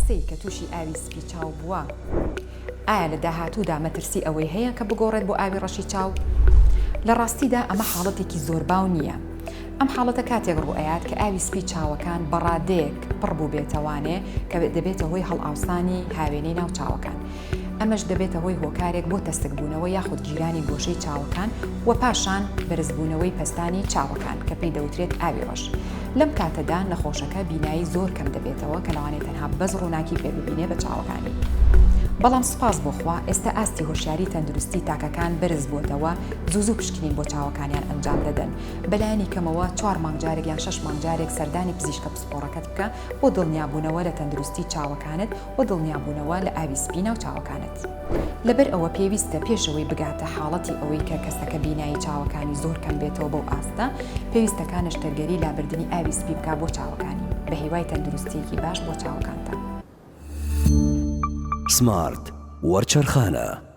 کەسەی کە تووشی ئاوی سپی چاو بووە، ئایا لە داهاتوودا مەترسی ئەوەی هەیە کە بگۆڕێت بۆ ئاوی ڕەشی چاو؟ لە ڕاستیدا ئەمە حاڵەتێکی زۆر باو نییە. ئەم حاڵەتە کاتێک ڕووئەیات کە ئاوی سپی چاوەکان بە ڕادەیەک پڕ بووبێتەوانێ کە دەبێتە هۆی هەڵئاوسانی هاوێنەی ناو چاوەکان. ئەمەش دەبێتە هۆی هۆکارێک بۆ تەسکبوونەوە یاخود گیرانی گۆشەی چاوەکان و پاشان بەرزبوونەوەی پەستانی چاوەکان کە پێی دەوترێت ئاوی ڕەش. لەم کاتەدا نەخۆشەکە بینایی زۆر کەم دەبێتەوە کە لەوانەیە تەنها بەس ڕووناکی پێ ببینێ بە چاوەکانی. بەڵام سوپاس بۆ خوا ئێستا ئاستی هۆشیاری تەندروستی تاکەکان بەرز بۆتەوە زوو زوو پشکنین بۆ چاوەکانیان ئەنجام دەدەن بەلایەنی کەمەوە چوار مانگ جارێک یان شەش مانگ جارێک سەردانی پزیشکە پسپۆڕەکەت بکە بۆ دڵنیابوونەوە لە تەندروستی چاوەکانت و دڵنیابوونەوە لە ئاوی سپی ناو چاوەکانت. لەبەر ئەوە پێویستە پێش ئەوەی بگاتە حاڵەتی ئەوەی کە کەسەکە بینایی چاوەکانی زۆر کەم بێتەوە بەو ئاستە، پێویستەکا نەشتەرگەری لابردنی ئاوی سپی بکا بۆ چاوەکانی. بەهیوای تەندروستیەکی باش بۆ چاوەکانتان. سمارت وەرچەرخانە.